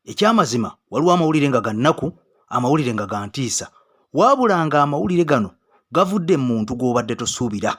Ekyamazima waliwo amawulire nga ga nnaku, amawulire nga ga ntiisa, wabula nga amawulire gano gavudde mu muntu gw'obadde tosuubira.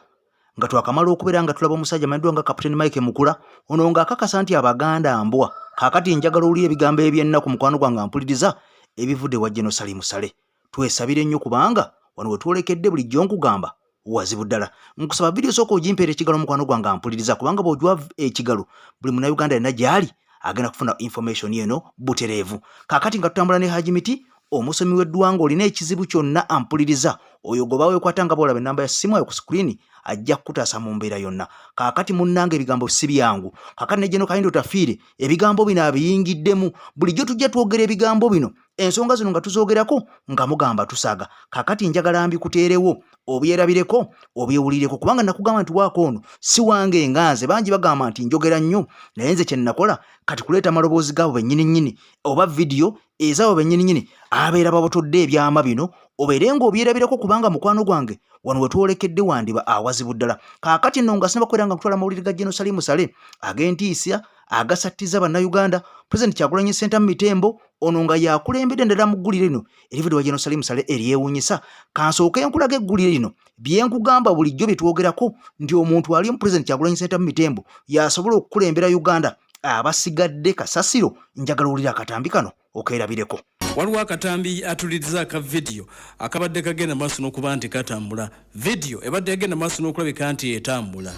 Nga twakamala okubeera nga tulaba omusajja amanyiddwa nga Kaputeni Mike Mukula, ono ng'akakasa nti Abaganda mbwa. Kaakati njagala owulire ebigambo eby'ennaku mukwano gwange ampuliriza ebivudde ewa General Salim Saleh. Twesabire nnyo kubanga wano we twolekedde bulijjo nkugamba wazibu ddala. Nkusaba vidiyo sooka ogimpeera ekigalo mukwano gwange ampuliriza, kubanga bw'ogiwa ekigalo buli Munnayuganda yenna gy'ali agenda kufuna information eno butereevu. Kaakati nga tutambula ne Haji Miti omusomi w'eddwanga, olina ekizibu kyonna ampuliriza, oyo gwe baweekwata nga bw'olaba ennamba ya ssimu ayo ku screen ajja kukutaasa mu mbeera yonna. Kaakati munnange ebigambo si byangu. Kaakati ne General Kahinda Otafiire ebigambo bino abiyingiddemu. Bulijjo tujja twogera ebigambo bino, ensonga zino nga tuzoogerako nga mugamba tusaaga. Kaakati njagala mbikuteerewo obyerabireko obyewulireko, kubanga nakugamba nti waako ono si wange nga nze. Bangi bagamba nti njogera nnyo, naye nze kye nakola kati kuleeta amaloboozi gaabo bennyini nnyini oba vidiyo ezaabo bennyini nnyini abeera babotodde ebyama bino, obeere ng'obyerabirako, kubanga mukwano gwange wano we twolekedde wandiba awazibu ddala. Kaakati nno nga sinaba kubeera nga nkutwala amawulire ga General Salim Saleh ag'entiisa agasattiza Bannayuganda, Pulezidenti Kyagulanyi Ssentamu Mitembo ono nga yakulembedde ndala mu ggulire lino erivudde wa General Salim Saleh eryewuunyisa. Kansooke nkulaga eggulire lino bye nkugamba bulijjo bye twogerako nti omuntu ali mu Pulezidenti Kyagulanyi Ssentamu Mitembo y'asobola okukulembera Uganda, abasigadde kasasiro. Njagala owulire akatambi kano okeerabireko. Waliwo akatambi atuliriza aka vidiyo akabadde kagenda maaso n'okuba nti katambula. Vidiyo ebadde yagenda maaso n'okulabika nti etambula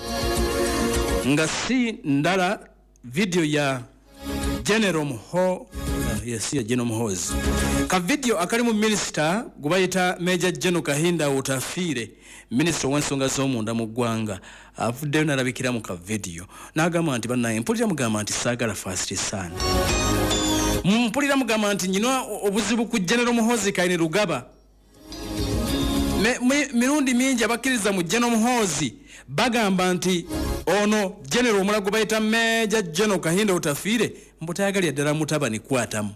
nga si ndala, vidiyo ya General Muho, yes, ya General Muhoozi. Ka vidiyo akalimu minisita gwe bayita Major General Kahinda Otafiire, minisita ow'ensonga z'omunda mu ggwanga, avuddeyo n'alabikira mu ka vidiyo n'agamba nti bannaye mpulira mugamba nti saagala first son, mpulira mugamba nti nyina obuzibu ku General Muhoozi Kainerugaba. Mirundi mingi abakkiriza mu General Muhoozi bagamba nti ono General omulala gwe bayita Major General Kahinda Otafiire mbu tayagalira ddala mutabani kwatamu.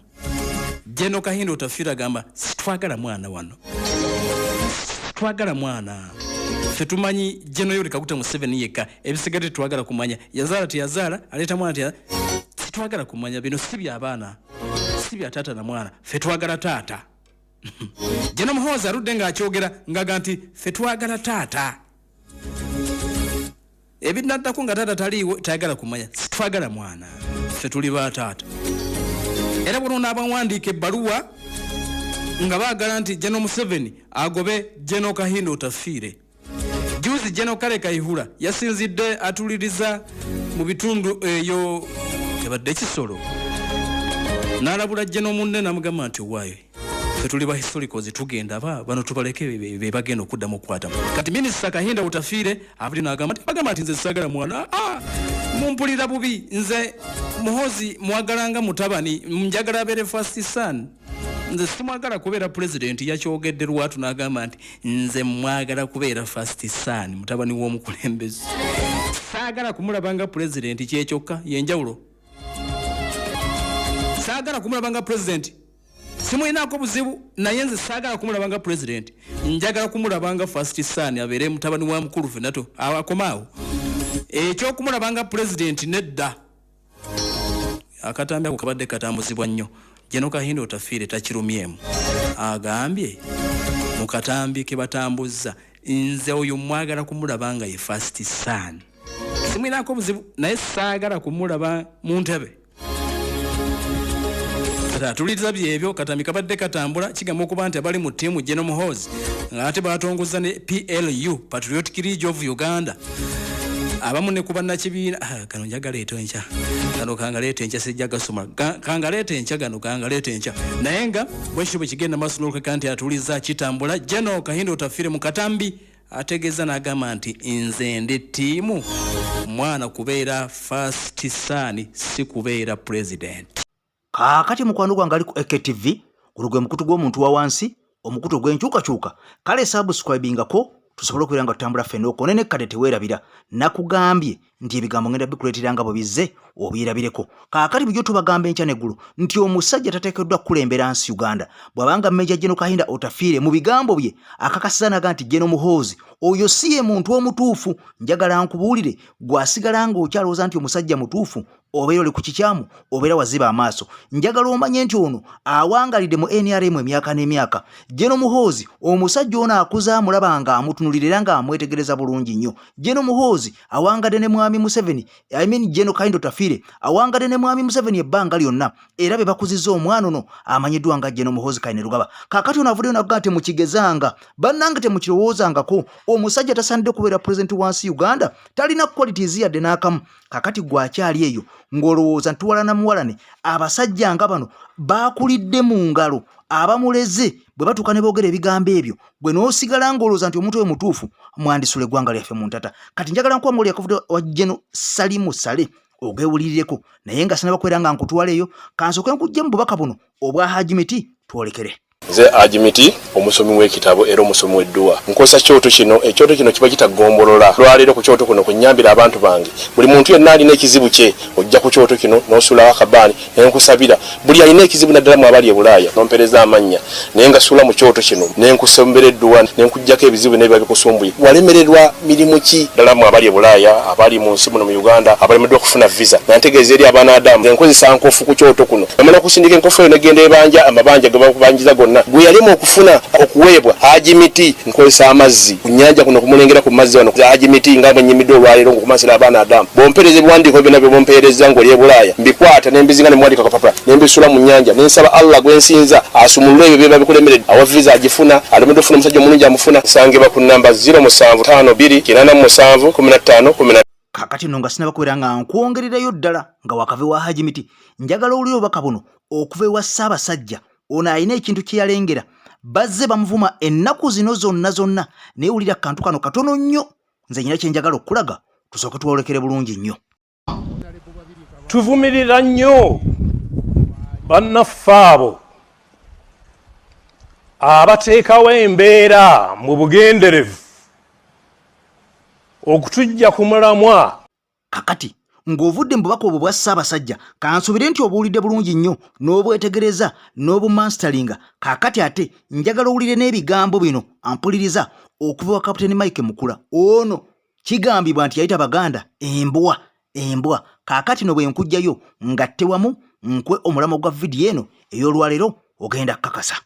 General Kahinda Otafiire agamba sitwagala mwana wano, sitwagala mwana, ffe tumanyi General Yoweri Kaguta Museveni yekka, ebisigadde tetwagala kumanya, yazaala teyazaala, aleeta mwana teyazaala, sitwagala kumanya, bino si bya baana, si bya taata na mwana, ffe twagala taata. General Muhoozi aludde ng'akyogera ngaga nti ffe twagala taata, ebinaddako nga taata taliiwo tayagala kumanya, sitwagala mwana, ffe tuli ba taata. Era bwona abawandiika ebbaluwa nga baagala nti General Museveni agobe General Kahinda Otafiire. Juzi General Kale Kayihura yasinzidde atuliriza mu bitundu eyo ebadde kisolo n'alabula General munne n'amugamba nti owaayo ffe tuli ba historicals, tugenda ba bano tubaleke be bagenda okuddamu okukwatamu. Kati minisita Kahinda Otafiire avudde n'agamba nti bagamba nti nze saagala mwana, mumpulira bubi, nze Muhoozi mwagala nga mutabani, njagala abeere first son, nze simwagala kubeera pulezidenti. Yakyogedde lwatu n'agamba nti nze mwagala kubeera first son, mutabani w'omukulembeze, saagala kumulaba nga pulezidenti. Kyekyokka yenjawulo, saagala kumulaba nga pulezidenti, simulinaako buzibu, naye nze saagala kumulaba nga pulezidenti, njagala kumulaba nga first son, abeere mutabani wa mukulu fenato akomaawo. Ekyokumulaba nga pulezidenti nedda. Akatambi ako kabadde katambuzibwa nnyo. General Kahinda Otafiire takirumyemu, agambye mu katambi ke batambuzza, nze oyo mwagala kumulaba nga ye first son, simwinaako buzibu, naye saagala kumulaba mu ntebe. Atuliriza byebyo. Katambi kabadde katambula, kigamba okuba nti abali mu ttiimu General Muhoozi ng'ate batongoza ne PLU, Patriotic League of Uganda, abamu ne ku bannakibiina. Gano njagaleeta enkya, gano kangaleeta enkya, sijja gasoma, kangaleeta enkya, gano kangaleeta enkya. Naye nga bwekityo bwe kigenda maaso n'olukeka nti atuliza kitambula, General Kahinda Otafiire mu katambi ategeeza n'agamba nti nze ndi ttiimu mwana kubeera first son, si kubeera president. Kaakati mukwano gwange ali ku AKTV, guno gwe mukutu gw'omuntu wa wansi, omukutu ogw'enkyukakyuka. Kale subscribingako tusobole okubeera nga tutambula ffenna. Okone nekkadde teweerabira, nakugambye nti ebigambo ngenda bikuleetera nga bwe bizze obyerabireko. Kaakati bulijjo tubagamba enkya n'eggulo nti omusajja tateekeddwa kukulembera nsi Uganda. Bw'abanga Major General Kahinda Otafiire mu bigambo bye akakasiza naga nti General Muhoozi oyo si ye muntu omutuufu. Njagala nkubuulire gw'asigala ng'okyalowooza nti omusajja mutuufu obeera oli ku kikyamu, obeera waziba amaaso. Njagala omanye nti ono awangalidde mu NRM emyaka n'emyaka. General Muhoozi omusajja ono akuze amulaba ng'amutunulira era ng'amwetegereza bulungi nnyo. General Muhoozi awangadde ne Mwami Museveni, I mean General Kahinda Otafiire awangadde ne Mwami Museveni ebbanga lyonna, era be bakuzizza omwana ono amanyiddwa nga General Muhoozi Kainerugaba. Kaakati ono avuddeyo n'agamba nti temukigezanga, bannange temukirowoozangako, omusajja tasaanidde kubeera pulezidenti wa nsi Uganda, talina qualities yadde n'akamu. Kakati gwe akyali eyo ng'olowooza nti tuwalana muwalane, abasajja nga bano baakulidde mu ngalo abamuleze bwe batuuka ne boogera ebigambo ebyo, gwe n'osigala ng'olowooza nti omuntu oyo mutuufu, mwandisula eggwanga lyaffe mu ntata. Kati njagala nkuwa mawulire akavudde wa General Salimu Saleh ogewulirireko, naye nga sinaba kubeera nga nkutwala eyo, kansooke nkujje mu bubaka buno obwa Haji Miti twolekere. Nze Haji Miti, omusomi w'ekitabo era omusomi w'edduwa. Nkozesa kyoto kino, ekyoto kino kiba kitagombolola. Lwaleero ku kyoto kuno kunnyambira abantu bange. Buli muntu yenna alina ekizibu kye, ojja ku kyoto kino n'osuulawo akabaani ne nkusabira. Buli alina ekizibu naddala mu abali e Bulaaya, n'ompeereza amannya naye nga suula mu kyoto kino ne nkusombera edduwa ne nkuggyako ebizibu n'ebiba bikusumbuye. Walemererwa mirimu ki? Ddala mu abali e Bulaaya, abali mu nsi muno mu Uganda, abalemeddwa okufuna visa, nga ntegeeza eri abaana Adamu, nze nkozesa nkofu ku kyoto kuno. Bamala okusindika enkofu eyo negenda ebanja amabanja ge bakubanjiza gonna. Gwe yalema okufuna okuweebwa Haji Miti, nkozesa amazzi ku nnyanja kuno kumulengera ku mazzi wano Haji Miti nga bwe nnyimiddwa olwaleero ng'okumansira abaana Adamu. Bw'ompeereza ebiwandiiko byonna bye bompeereza ng'oli e Bulaaya, mbikwata ne mbizinga ne muwandiika kapapula ne mbisuula mu nnyanja ne nsaba Allah gwe nsinza asumulule ebyo biba bikulemeredde. Awa visa agifuna, alemeddwa okufuna omusajja omulungi amufuna. Nsangibwa ku nnamba 0 7 2 87 15 10. Kaakati nno nga sinaba kubeera nga nkwongererayo ddala nga wakave wa Haji Miti, njagala owulire obubaka buno okuva ewa Ssaabasajja. Ono alina ekintu kye yalengera, bazze bamuvuma ennaku zino zonna zonna, naye wulira akantu kano katono nnyo. Nze nyina kye njagala okukulaga, tusooke twolekere bulungi nnyo. Tuvumirira nnyo bannaffe abo abateekawo embeera mu bugenderevu okutujja ku mulamwa. Kakati ng'ovudde mu bubaka obwo bwa Ssaabasajja, kansuubire nti obuwulidde bulungi nnyo n'obwetegereza n'obumanstalinga. Kaakati ate njagala owulire n'ebigambo bino ampuliriza okuva wa Kaputeni Mike Mukula. Ono kigambibwa nti yayita Baganda embwa embwa. Kaakati no bwe nkugjayo ngatte wamu nkwe omulamwa gwa vidiyo eno ey'olwaleero, ogenda kukakasa.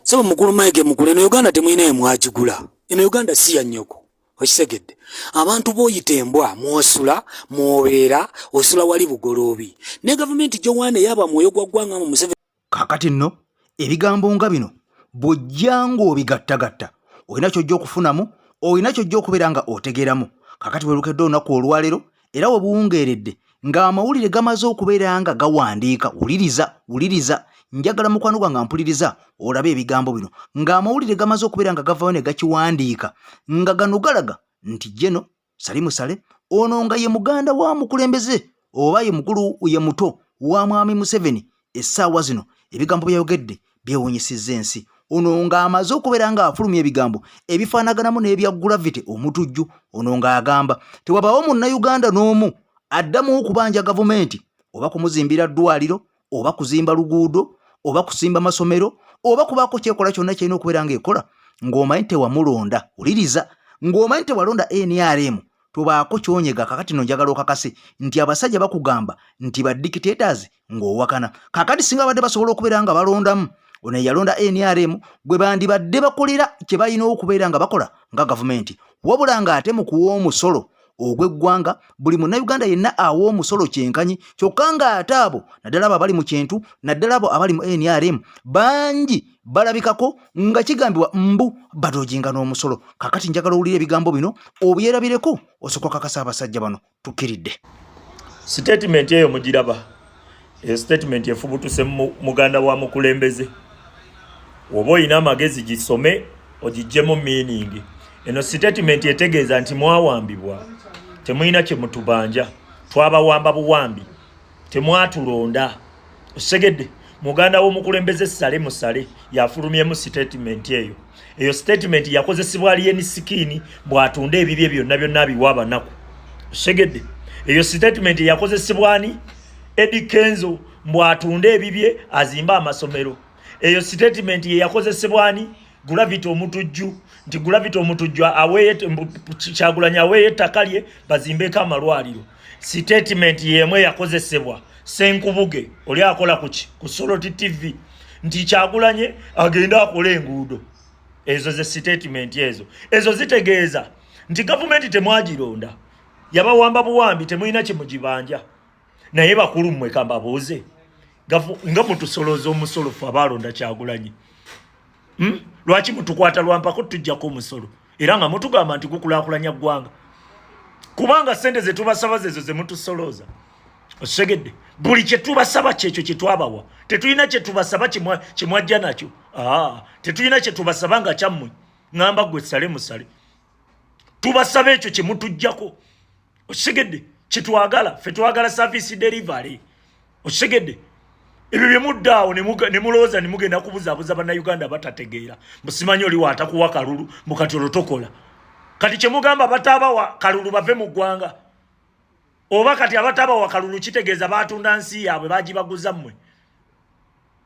Sebo mukulu Mike Mukula, eno Uganda temulina emwagigula. Eno Uganda si ya nnyoko. Okitegedde? Abantu b'oyita embwa mw'osula, mw'obeera, osula wali Bugoloobi. Ne gavumenti gy'owaana eyaba mwoyo gwa ggwanga mu Museveni. Kaakati nno ebigambo nga bino bw'ojja ng'obigattagatta olina ky'ojja okufunamu, olina ky'ojja okubeera nga otegeeramu. Kaakati bwe lukedde olunaku olwaleero era we buwungeeredde ng'amawulire gamaze okubeera nga gawandiika, wuliriza wuliriza, njagala mukwano gwange ampuliriza olabe ebigambo bino ng'amawulire gamaze okubeera nga gavayo ne gakiwandiika, nga gano galaga nti General Salimu Saleh ono nga ye muganda wa mukulembeze oba ye mukulu ye muto wa Mwami Museveni, essaawa zino ebigambo byayogedde byewuunyisizza ensi. Ono ng'amaze okubeera ng'afulumya ebigambo ebifaanaganamu n'ebya Gravity Omutujju, ono ng'agamba tewabaawo munnayuganda n'omu addamu okubanja gavumenti oba kumuzimbira ddwaliro oba kuzimba luguudo oba kusimba masomero oba kubaako kyekola kyonna kyerina okubeera ng'ekola ng'omanyi tewamulonda. Wuliriza, ng'omanyi tewalonda NRM, tobaako kyonyega. Kakati no njagala okakase nti abasajja bakugamba nti ba dictators ng'owakana. Kakati singa babadde basobola okubeera nga balondamu ono eyalonda NRM gwe bandibadde bakolera kye balina okubeera nga bakola nga gavumenti, wabula ng'ate mu kuwa omusolo ogw'eggwanga buli munnayuganda yenna awa omusolo kyenkanyi, kyokka ng'ate abo naddala abo abali mu kintu, naddala abo abali mu NRM bangi balabikako nga kigambibwa mbu badojinga n'omusolo. Kakati njagala owulire ebigambo bino obyerabireko osooka okakasa abasajja bano tukkiridde. Sitatimenti eyo mugiraba, eyo sitatimenti efubutuse muganda wa mukulembeze. Oba olina amagezi gisome ogiggyemu meaning. Eno sitatimenti etegeeza nti mwawambibwa, temulina kye mutubanja, twabawamba buwambi, temwatulonda. Osegedde muganda w'omukulembeze Sale Musale yafulumyemu sitatimenti eyo. Eyo sitatimenti yakozesebwa Alien Skin bw'atunda ebibye byonna byonna abiwa abanaku. Okitegedde? Eyo statement yakozesebwa ani? Eddy Kenzo, mbu atunde ebibye azimbe amasomero. Eyo statement ye yakozesebwa ani? Gravity Omutujju, nti Gravity Omutujju aweeye, Kyagulanyi aweeyo ettaka lye bazimbeeko amalwaliro. Statement yemu eyakozesebwa Senkubuge oli akola kuki ku Soloti TV, nti Kyagulanye agende akole enguudo. Ezo ze statement ezo. Ezo zitegeeza nti gavumenti temwagironda, yabawamba buwambi, temulina kyemugibanja. Naye bakulu mmwe, kambabuuze, nga mutusolooza omusolo ffe abaalonda Kyagulanyi, Lwaki mutukwata lwampako tujjako omusolo, era nga mutugamba nti gukulaakulanya ggwanga? Kubanga sente zetubasaba zezo zemutusolooza. Okitegedde? Buli kyetubasaba kyekyo kyetwabawa. Tetulina kyetubasaba kyemwajja nakyo. Tetulina kyetubasaba nga kyammwe. Ŋŋamba gwe sale musale, tubasaba ekyo kyemutujjako. Okitegedde? Kyetwagala ffe, twagala service delivery. Okitegedde? Ebyo byemudda awo ne mulowooza ne mugenda kubuzaabuza Bannayuganda batategeera. Musimanyi oli waatakuwa kalulu mukati olwo tokola. Kati kyemugamba bataabawa kalulu bave mu ggwanga, oba kati abatabawa kalulu kitegeeza batunda nsi yaabwe bagibaguza mmwe?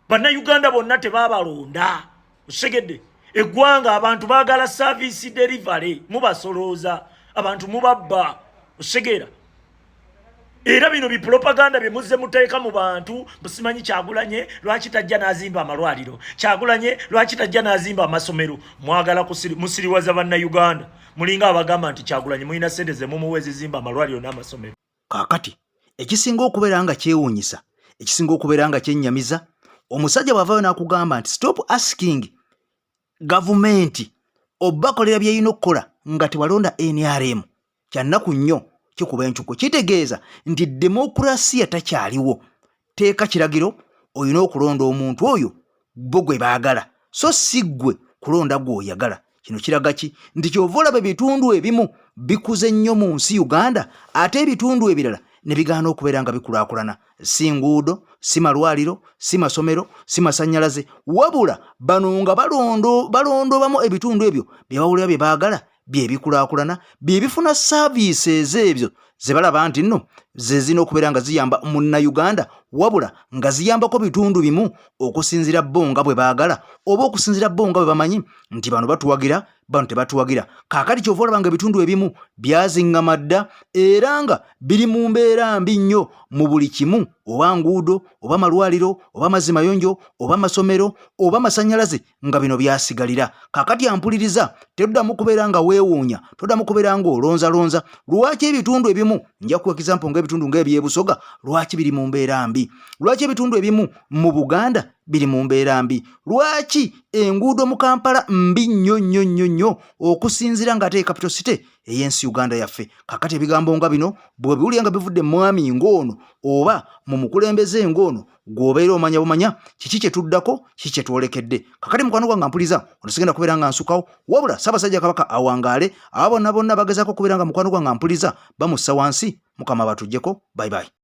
Bannayuganda bonna tebabalonda. Okitegedde? Eggwanga abantu baagala service delivery, mubasolooza abantu, mubabba. Okitegeera? Era bino bipropaganda bye muzze muteeka mu bantu. Musimanyi Kyagulanye lwaki tajja n'azimba amalwaliro, Kyagulanye lwaki tajja n'azimba amasomero. Mwagala musiriwaza Bannayuganda. Mulinga abagamba nti Kyagulanye mulina sente ze mumuwa ezizimba amalwaliro n'amasomero. Kaakati ekisinga okubeera nga kyewuunyisa, ekisinga okubeera nga kyennyamiza, omusajja bw'avaayo n'akugamba nti stop asking gavumenti obakolera byerina okukola nga tewalonda NRM, kyannaku nnyo, kikuba encuko. Kitegeeza nti demokurasiya takyaliwo. Teeka kiragiro, olina okulonda omuntu oyo bo gwe baagala, so si ggwe kulonda gw'oyagala. Kino kiraga ki? Nti kyova olaba ebitundu ebimu bikuze nnyo mu nsi Uganda, ate ebitundu ebirala ne bigaana okubeera nga bikulaakulana, si nguudo, si malwaliro, si masomero, si masannyalaze, wabula bano nga balondobamu ebitundu ebyo bye bawulira bye baagala bye bikulaakulana, bye bifuna services ebyo ze balaba nti nno ze zirina okubeera nga ziyamba Munnayuganda, wabula nga ziyambako bitundu bimu okusinziira bo nga bwe baagala, oba okusinziira bo nga bwe bamanyi nti bano batuwagira, bano tebatuwagira. Kaakati kyova olaba nga ebitundu ebimu byaziŋŋama dda era nga biri mu mbeera mbi nnyo mu buli kimu, oba nguudo, oba malwaliro, oba mazzi mayonjo, oba masomero, oba masannyalaze, nga bino byasigalira. Kaakati ampuliriza, toddamu kubeera nga weewuunya, toddamu kubeera nga olonzalonza lwaki ebitundu ebimu, nja kuwa example ng'ebitundu ng'ebyebusoga lwaki biri mu mbeera mbi, lwaki ebitundu ebimu mu Buganda biri mu mbeera mbi, lwaki enguudo mu Kampala mbi nnyo nnyo nnyo nnyo okusinziira ng'ate capital city ey'ensi Uganda yaffe. Kaakati ebigambo nga bino bw'obiwulira nga bivudde mu mwami ng'ono oba mu mukulembeze ng'ono, gw'obeera omanya bumanya kiki kye tuddako, kiki kye twolekedde. Kakati mukwano gwange ampuliza, ono sigenda kubeera nga nsukawo, wabula Ssaabasajja Kabaka awangaale. Abo bonna bonna bagezaako okubeera nga mukwano gwange ampuliza bamussa wansi, Mukama batuggyeko. Bye bye.